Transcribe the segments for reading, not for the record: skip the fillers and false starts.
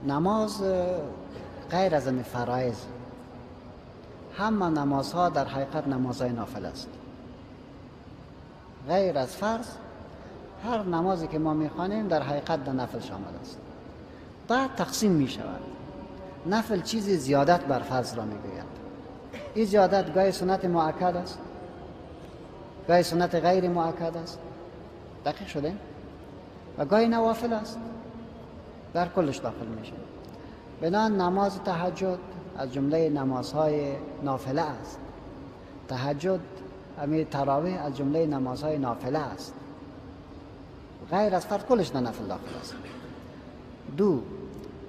نماز غیر از این فرایض، همه نمازها در حقیقت نمازهای نافل است. غیر از فرض هر نمازی که ما میخوانیم در حقیقت در نفل شامل است. بعد تقسیم میشود. نفل چیزی زیادت بر فرض را میگویند. این زیادت گاهی سنت مؤکد است، گاهی سنت غیر مؤکد است. دقیق شده؟ و گاهی نوافل است، در کلش داخل میشه. بنابراین نماز تهجد از جمله نمازهای نافله است. تهجد امیر تراویح از جمله نمازهای نافله است. غیر از فرض کلش در نفل داخل است. دو،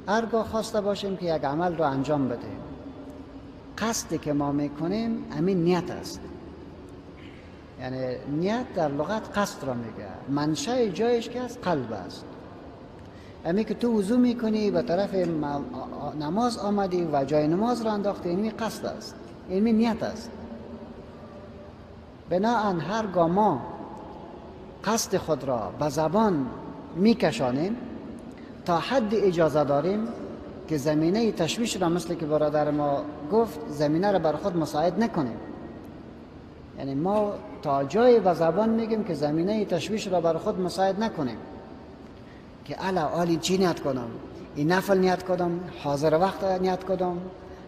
هرگاه خواسته باشیم که یک عمل رو انجام بدهیم، قصدی که ما میکنیم همین نیت است. یعنی نیت در لغت قصد را میگه، منشأ جایش که از قلب است. امی که تو وضو میکنی به طرف نماز آمدی و جای نماز را انداختی، اینمی قصد است، اینمی نیت است. بناهن هرگاه ما قصد خود را به زبان میکشانیم تا حد اجازه داریم که زمینه تشویش را، مثل که برادر ما گفت، زمینه را بر خود مساعد نکنیم. یعنی ما تا جای به زبان میگیم که زمینه تشویش را بر خود مساعد نکنیم که الا آلی چی نیت کنم، این نفل نیت کنم، حاضر وقت نیت کنم،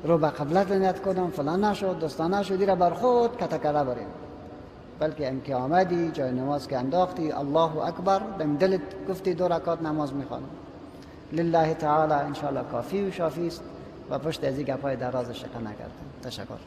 رو به قبلت نیت کنم، فلان نشد، دوستان نشد، را بر خود کتکره بریم. بلکه ام که آمدی جای نماز که انداختی، الله اکبر، دم دلت گفتی دو رکعت نماز میخوانم لله تعالی، انشاءالله کافی و شافی است و پشت از این گپای دراز شقه نکردم. تشکر.